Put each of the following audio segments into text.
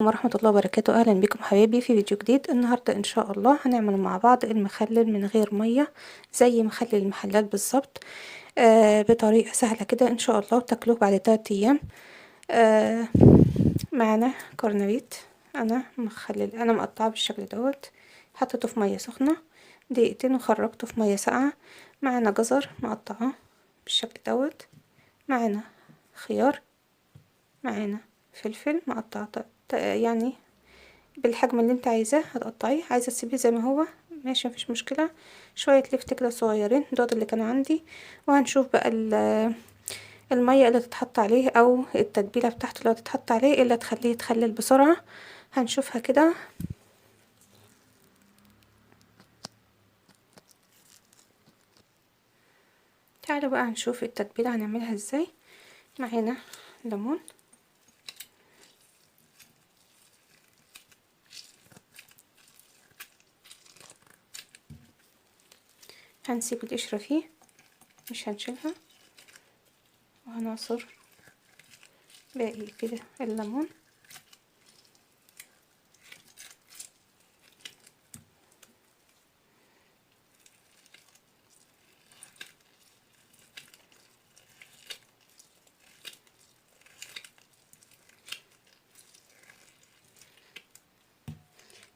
ورحمة الله وبركاته. أهلا بكم حبايبي في فيديو جديد. النهاردة إن شاء الله هنعمل مع بعض المخلل من غير مية زي مخلل المحلات بالظبط، بطريقة سهلة كده إن شاء الله وتاكلوه بعد 3 أيام. معانا كرنبيط، أنا مخلل، أنا مقطعه بالشكل دوت، حطيته في مية سخنة دقيقتين وخرجته في مية ساقعة. معانا جزر مقطعه بالشكل دوت، معانا خيار، معانا فلفل مقطعه يعني بالحجم اللي انت عايزاه هتقطعيه، عايزه تسيبيه زي ما هو ماشي مفيش مشكلة. شوية لفت كده صغيرين دوت اللي كانوا عندي. وهنشوف بقى المية اللي تتحط عليه او التتبيله بتاعته اللي هتتحط عليه اللي تخليه يتخلل بسرعة، هنشوفها كده. تعالوا بقى هنشوف التتبيله هنعملها ازاي. معانا ليمون، هنسيب القشرة فيه مش هنشيلها، وهنعصر باقي كده الليمون.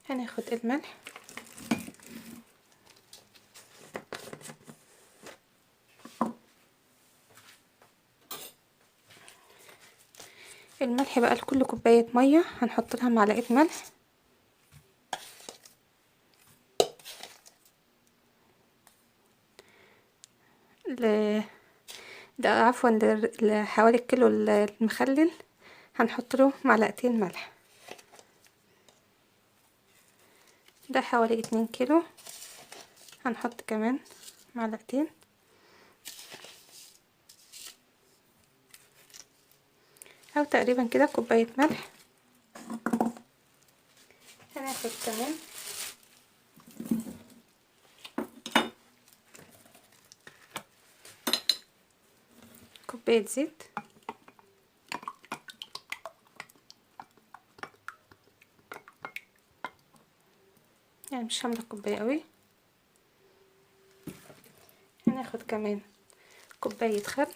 هناخد الملح، الملح بقى لكل كوباية مية هنحط لها معلقة ملح. ده عفوا لحوالي الكيلو المخلل هنحط له معلقتين ملح، ده حوالي 2 كيلو هنحط كمان معلقتين. او تقريبا كده كوباية ملح. هناخد كمان كوباية زيت، يعني مش هعمل كوباية قوي. هناخد كمان كوباية خل،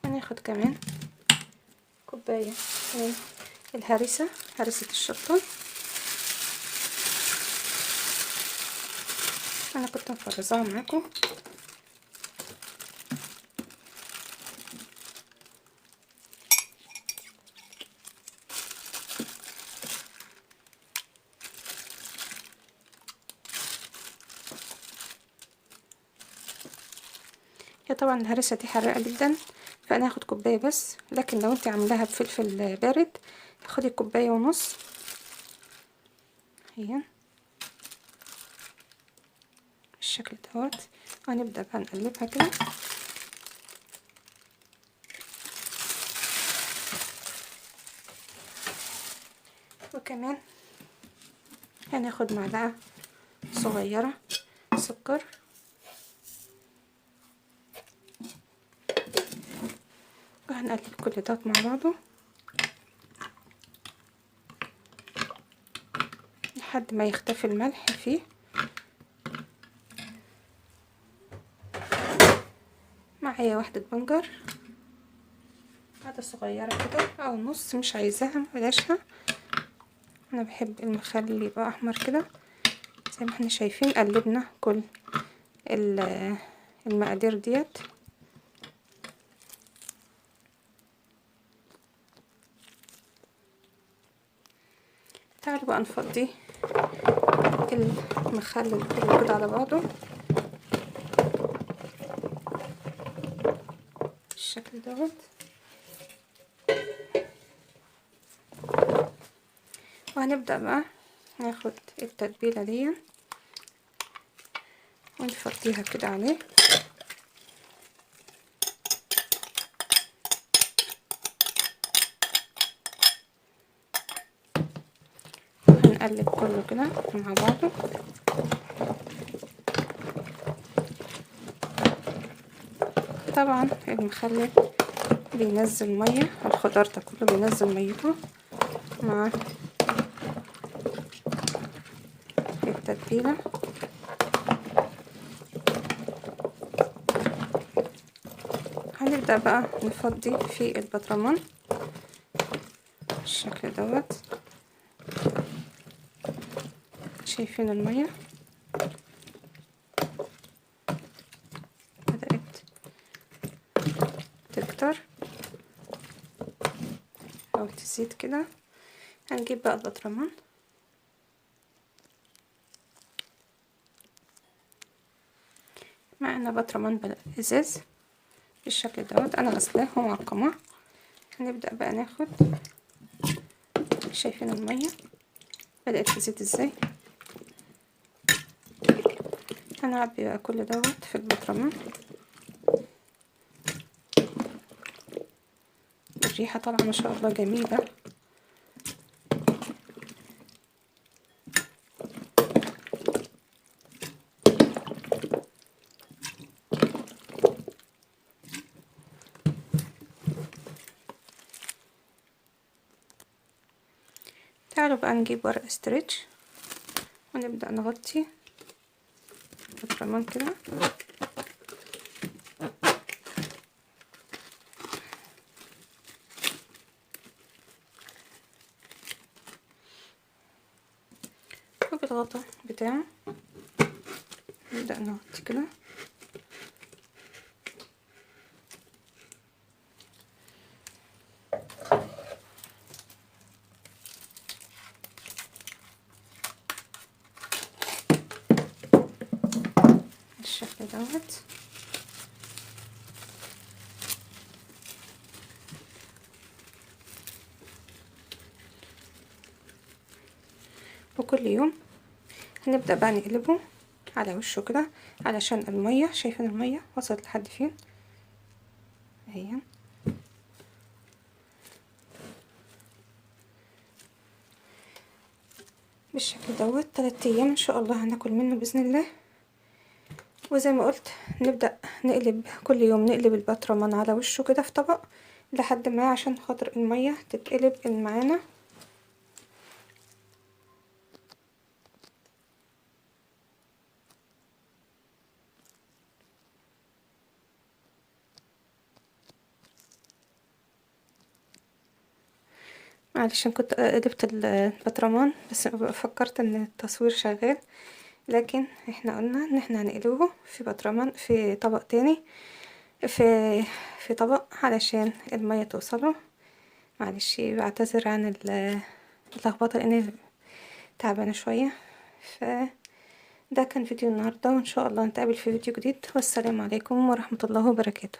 هناخد كمان كوباية من الهريسة، هريسة الشطة، انا كنت مفرزاها معاكم. هي طبعا الهريسة دي حراقة جدا، فانا هاخد كوباية بس، لكن لو انت عاملاها بفلفل بارد خدي كوباية ونص. هي بالشكل دوت. هنبدا بقى نقلبها كده. وكمان هناخد معلقه صغيرة سكر، وهنقلب كل دوت مع بعضه لحد ما يختفي الملح فيه. معايا واحدة بنجر، واحدة صغيرة كده او نص، مش عايزاها بلاشها، انا بحب المخلل يبقى احمر كده زي ما احنا شايفين. قلبنا كل المقادير ديت. تعالوا بقى نفضي المخلل كله كده على بعضه بالشكل دوت. وهنبدأ بقى ناخد التتبيلة دي ونفضيها كده عليه. هنقلب كله كده مع بعضه. طبعا المخلل بينزل مية، الخضار ده كله بينزل ميته مع التتبيله. هنبدأ بقى نفضي في البطرمان بالشكل دوت. شايفين المية بدأت تكتر او تزيد كده. هنجيب بقى البطرمان معنا بطرمان بالازاز بالشكل دوت، انا غسلاه ومعقماه. هنبدأ بقى ناخد، شايفين المية بدأت تزيد ازاي. هنعبي بقى كل دوت في البطرمان. الريحة طالعة ما شاء الله جميلة. تعالوا بقى نجيب ورق استرتش ونبدأ نغطي البطرمان كده. وبالغطا بتاعه نبدأ نغطي كده. بالشكل دوت. وكل يوم هنبدأ بقى نقلبه على وشه كده علشان المية، شايفين المية وصلت لحد فين اهي. بالشكل دوت 3 ايام ان شاء الله هناكل منه باذن الله. وزي ما قلت نبدأ نقلب كل يوم، نقلب البطرمان على وشه كده في طبق لحد ما، عشان خاطر المية تتقلب معانا. معلش كنت قلبت البطرمان بس فكرت ان التصوير شغال، لكن احنا قلنا ان احنا هنقلبه في بطرمان في طبق تاني، في طبق علشان المية توصله. معلش بعتذر عن اللخبطة لان تعبانة شوية. فده كان فيديو النهاردة، وان شاء الله نتقابل في فيديو جديد. والسلام عليكم ورحمة الله وبركاته.